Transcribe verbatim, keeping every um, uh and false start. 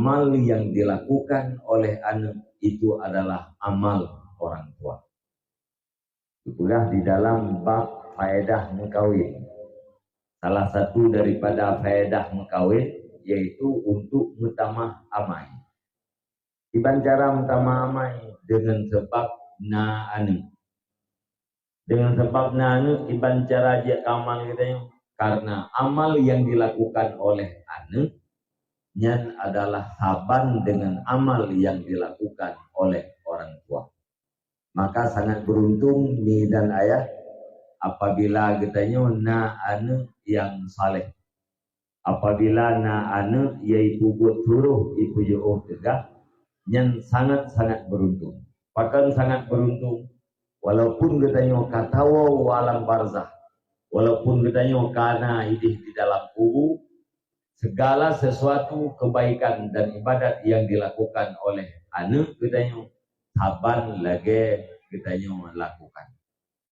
Amal yang dilakukan oleh aneuk itu adalah amal orang tua. Dipeugah di dalam bab faedah meukawen. Salah satu daripada faedah meukawen yaitu untuk meutamah amai. Iban cara meutamah amai dengan sebab na aneuk. Dengan sebab na aneuk iban cara jeuet keu amal geutanyoe, karena amal yang dilakukan oleh aneuk nyan adalah saban dengan amal yang dilakukan oleh orang tua. Maka sangat beruntung mi dan ayah apabila geutanyoe na aneuk yang saleh. Apabila na aneuk nyang ipeubuet suroh ipeujiôh teuga, nyan sangat-sangat beruntung. Pakon sangat beruntung? Walaupun geutanyoe ka tawoe u alam barzah, walaupun geutanyoe ka na idéh di dalam kubu, segala sesuatu kebaikan dan ibadat yang dilakukan oleh aneuk geutanyoe saban lagée geutanyoe lakukan.